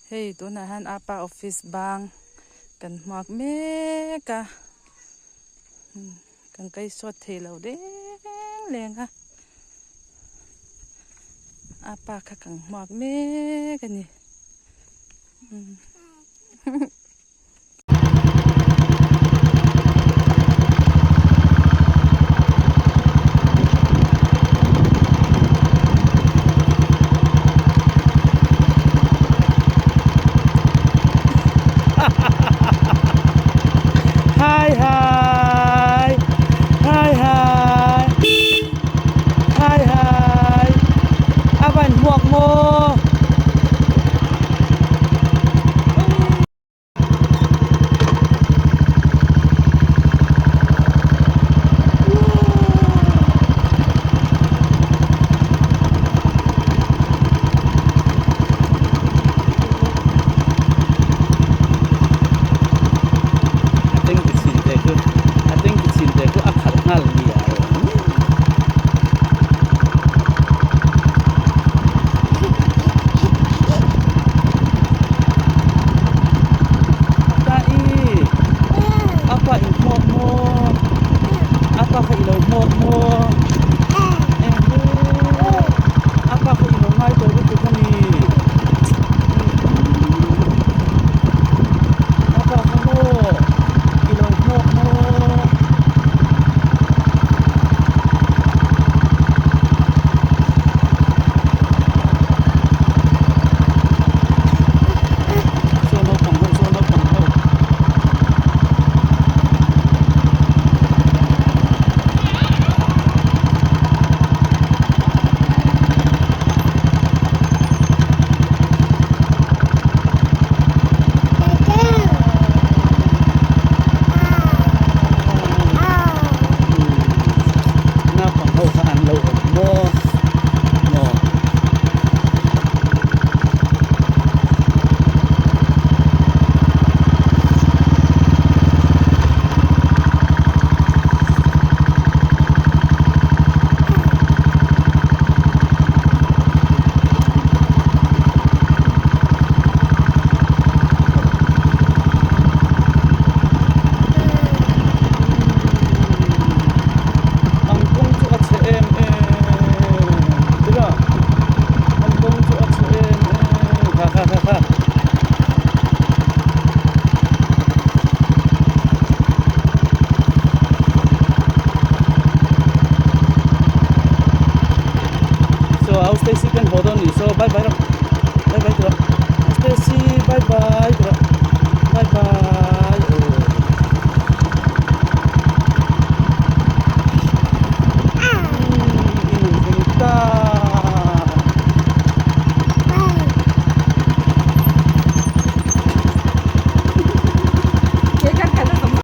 Hei tunah hian apa office bang kan hmuak mek a kan kaihsawt thei lo reng reng a apa kha kan hmuak mek a ni. Hi hi hi hi hi hi a van hmuak maw. A tengki chin te chu a tengki chin te chu a khalh nghal mial. Ta i apa in hmuak maw apa kha i lo hmuak maw apa kha i lo ngai tawh lutuk a ni apa kha maw i lo hmuak maw. Saw naupang ho saw naupang ho. Naupang ho kha an lo awm maw maw. Ang kawng chu a chhe em em tira ang kawng chu a chhe em em kha kha kha kha.